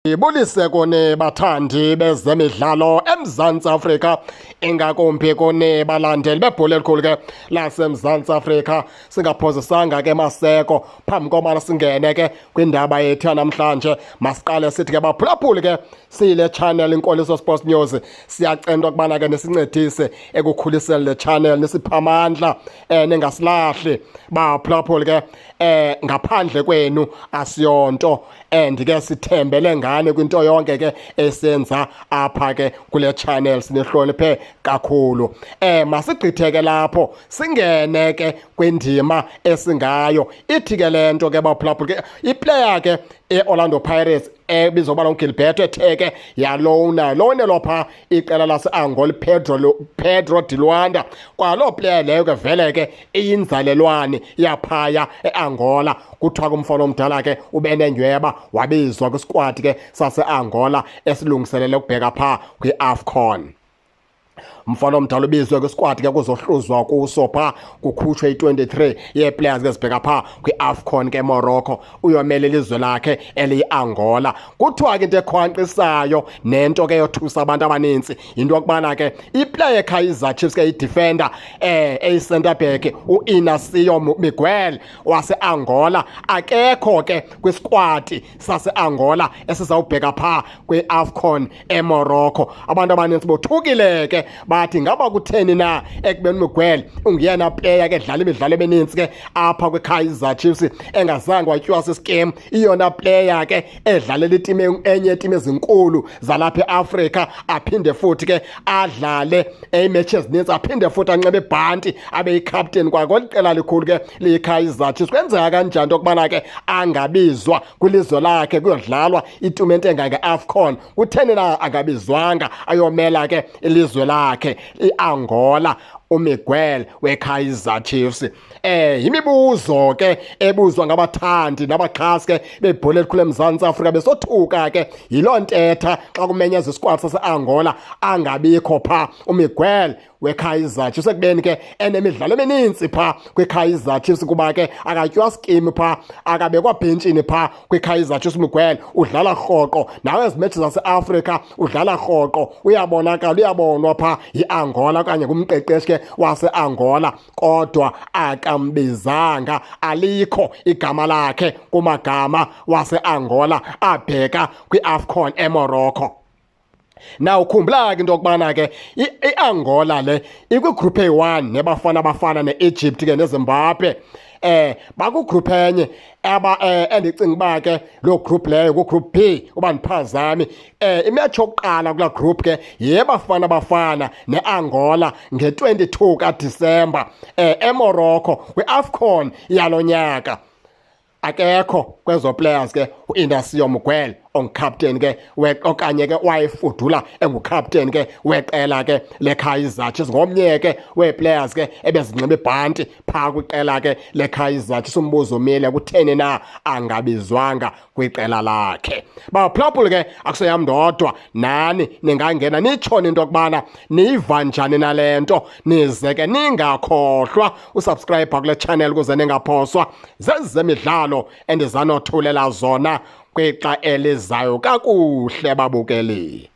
Ndibulise kuni bathandi bezemidlalo eMzantsi Afrika, ingakumbi kuni balandeli bebhola elikhulu ke laseMzantsi Afrika. Singaphozisanga ke maseko phambi kobana singene ke kwindaba yethu yanamhlanje, masiqale sithi ke baphulaphuli ke siyile channel Inkoliso Sports News, siyacela into yokubana ke nisincedise ekukhuliseni le channel, nisiphe amandla, ningasilahli baphulaphuli ke. Ngaphandle kwenu asiyonto, and ke sithembele ngane kwinto yonke ke esenza apha ke kule channel, sinihloniphe kakhulu. Masigqithe ke lapho singene ke kwindima esingayo. Ithi ke le nto ke baphulaphuli ke, iplayer ke e-Orlando Pirates ebizwa ubana uGilberto ethe ke yalowuna lowunelwa phaa iqela lase-Angola, Pedro de Luanda. Kwaloo player leyo ke vele ke iyinzalelwane yaphaya e-Angola. Kuthiwa kumfana omdala ke ubenenyweba, wabizwa kwisquad ke sase-Angola esilungiselele ukubheka phaa kwi-AFCON. Mfana omdala ubizwe kwisquad ke kuzohluzwa kuso phaa, kukhutshwe i-23 yee-players ke zibheka phaa kwi-AFCON ke Morocco, uyomela ilizwe lakhe eliyi-Angola. Kuthiwa ke into ekhwankqisayo nento ke yothusa abantu abanintsi yinto yokubana ke iplayer yeKaizer Chiefs ke, idefender eyi-center back, u-Inacio Miguel wase-Angola, akekho ke kwisquad sase-Angola esizawubheka phaa kwi-AFCON eMorocco. Abantu abanintsi bothukile ke, bathi ngaba kutheni na ekubeni Miguel unguyena player ke edlala imidlalo eminintsi ke apha kwiKaizer Chiefs engazange watyiwa siskem, iyona player ke edlalela itimu, enye yetimu ezinkulu zalapha eAfrika, aphinde futhi ke adlale iimatch ezininzi, aphinde futhi anxibe ibhanti, abe yicaptain kwakolu qela likhulu ke liyiKaizer Chiefs. Kwenzeka kanjani into yokubana ke angabizwa kwilizwe lakhe kuyodlalwa itumente engange-AFCON? Kutheni na angabizwanga ayomela ke ilizwe lakhe iAngola uMiguel weKaizer Chiefs? Imibuzo ke ebuzwa ngabathandi nabaxhasi ke bebhola elikhulu eMzantsi Afrika, besothuka ke yiloo ntetha xa kumenyezwa isquad sase-Angola angabikho phaa uMiguel weKaizer Chiefs, ekubeni ke enemidlalo emininzi phaa kwiKaizer Chiefs, kuba ke akatyiwa skimi phaa, akabekwa bhentshini phaa kwiKaizer Chiefs. Miguel udlala rhoqo, nawe ezi match zaseAfrika udlala rhoqo, uyabonakala, uyabonwa phaa yiAngola okanye ngumqeqeshi ke waseAngola, kodwa akambizanga, alikho igama lakhe kumagama waseAngola abheka kwi-AFCON eMorocco. Na ukhumbula ke into yokubana ke iAngola le ikwigroup A1 neBafana Bafana neEgypt ke neZimbabwe. Bakugroup enye aba endicinga uba ke loo group leyo ku-group B uba ndiphazami. Imatch yokuqala kulaa group ke yeBafana Bafana neAngola nge-22 kaDisemba eMorocco kwi-AFCON yalo nyaka. Akekho kwezo players ke uInacio Miguel ongcaptain ke okanye ke wayefudula engucaptain ke weqela ke leKaizer Chiefs, ngomnye ke weeplayers ke ebezinxiba ibhanti phaa kwiqela ke leKaizer Chiefs. Umbuzo umile, kutheni na angabizwanga kwiqela lakhe? Baphulaphuli ke, akuseyam ndodwa, nani ningangena nitshone into yokubana niyiva njani nale nto. Nize ke ningakhohlwa usubscribe kule channel ukuze ningaphoswa zezemidlalo endizanothulela zona kwixa elizayo. Kakuhle babukeli.